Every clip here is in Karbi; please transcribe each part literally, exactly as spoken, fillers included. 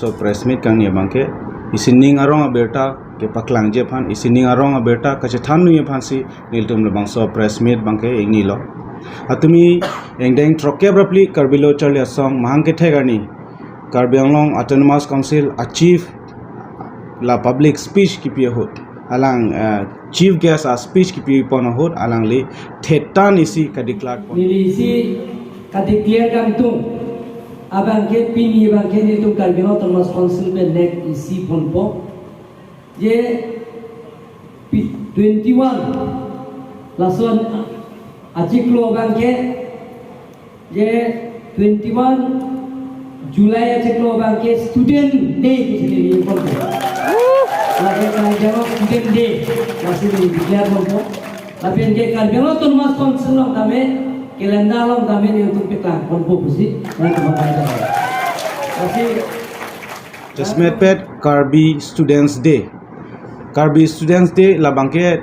So press meet kangni abangke isi ning arong abirta kepaklangji aphan, isi ning arong abirta kachethan nui aphansi nelitum labangso press meet abangke ingnilo. Atumi ingdeng throkkep ra phli Karbi Lo Charli Asong mahang kethek arni Karbi Anglong Autonomous Council a chief la public speech kipi ahut, alang, eh, chief guest a speech kipipon ahut alangli thetan isi kadeclare pon. Neli isi kadeclare kangtung abangke pini abangke nelitum Karbi Anglong Autonomous Council pen nek isi ponpo. Je pi-, twenty-one lason achiklo abangke, je twenty-one July achiklo abangke Student Day pusi neli ponpo. Lake Karbi Anglong Student Day lasi neli declare ponpo. Lapen ke Karbi Anglong Autonomous Council along tame, calendar along tame nelitum paklang ponpo pusi nangkebang pai tame. Lasi Jasemetpet Karbi Students Day. Karbi Students Day labangke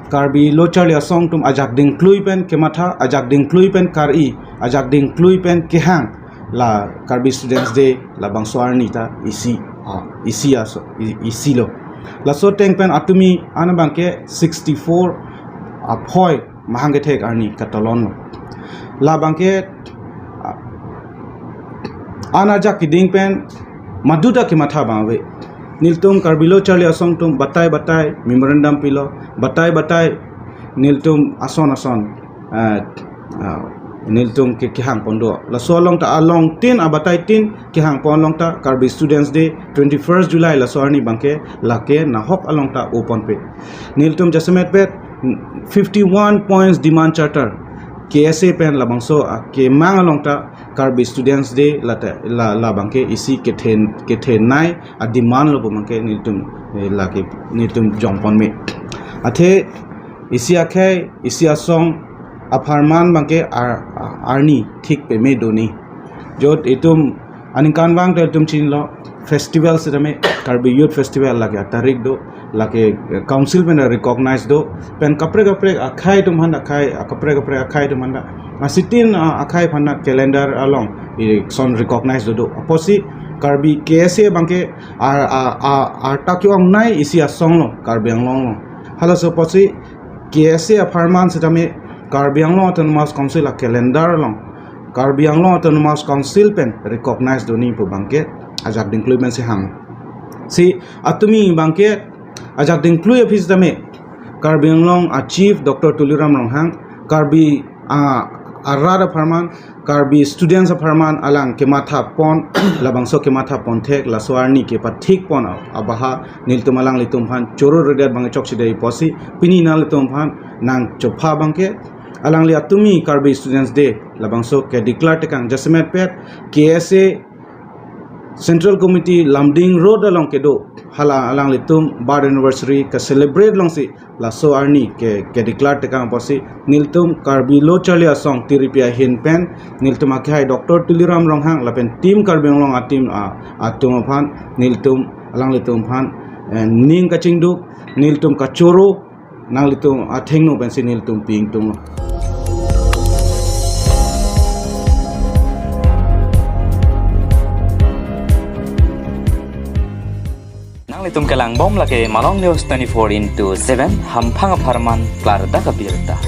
Karbi Lo Charli Asong atum ajak dingklui pen kematha, ajak dingklui pen kar-i, ajak dingklui pen kehang la Karbi Students Day labangso arni ta isi, ah, isi aso, i-, isilo. Laso ateng pen atumi an abangke sixty-four aphoi mahang kethek arni katalon lo. Labangke, ah, an ajak keding pen maduta kematha abang ave. Nelitum Karbi Lo Charli Asong atum batai batai memorandum pilo, batai batai nelitum ason ason, ah, ah, nelitum ke kehang pon do. Laso along ta along tin abatai tin kehang pon along ta Karbi Students Day twenty-first July laso arni abangke lake nahok along ta open pe. Nelitum jasemetpet fifty-one points demand charter K S A pen labangso akemang along ta Karbi Students Day lata la, labangke isi kethen, kethenei a demand lo pu abangke nelitum, eh, lake nelitum jongpon me. Athe isi akhei, isi asong apharman abangke ar-, arni thik peme doni. Jot itum aningkanvang ta itum chinilo festival setame Karbi Youth Festival lake atarik do, lake, eh, council pen recognize do, pen kaprek kaprek akhei atum aphan akhei, ah, kaprek kaprek akhei atum aphan asitin, ah, akhei aphan calendar along ison recognize do do. Apotsi Karbi K S A abangke ar, ar, ar, arta ke-ongnei isi asong lo Karbi Anglong lo. Halaso apotsi K S A apharman setame Karbi Anglong Autonomous Council a calendar along Karbi Anglong Autonomous Council pen recognize doni pu abangke ajak dingklui pen si hang. Si atumi abangke ajak dingklui aphi setame Karbi Anglong a chief Doctor Tuliram Ronghang, Karbi, ah, arat apharman, Karbi students apharman alang kematha pon, labangso kematha pon thek laso arni kepathik pon abaha nelitum alanglitum aphan choro redet abang chokche dei apotsi pini nanglitum aphan nangchopha abangke alangli atumi Karbi Students Day labangso kedeclare tekang jasemetpet K S A Central Committee Lumding Road along kedo hala alanglitum birth anniversary kecelebrate longsi laso arni ke, kedeclare tekang apotsi nelitum Karbi Lo Charli Asong tiripi ahin pen nelitum akhei Doctor Tuliram Ronghang lapen Team Karbi Anglong a team, ah, atum aphan nelitum alanglitum aphan, eh, ning kachingduk, nelitum kachoro, nanglitum athengno pensi nelitum pi ingtunglo. Nanglitum kelangbom lake Malong News twenty-four into seven, hamphang apharman klardak abirta.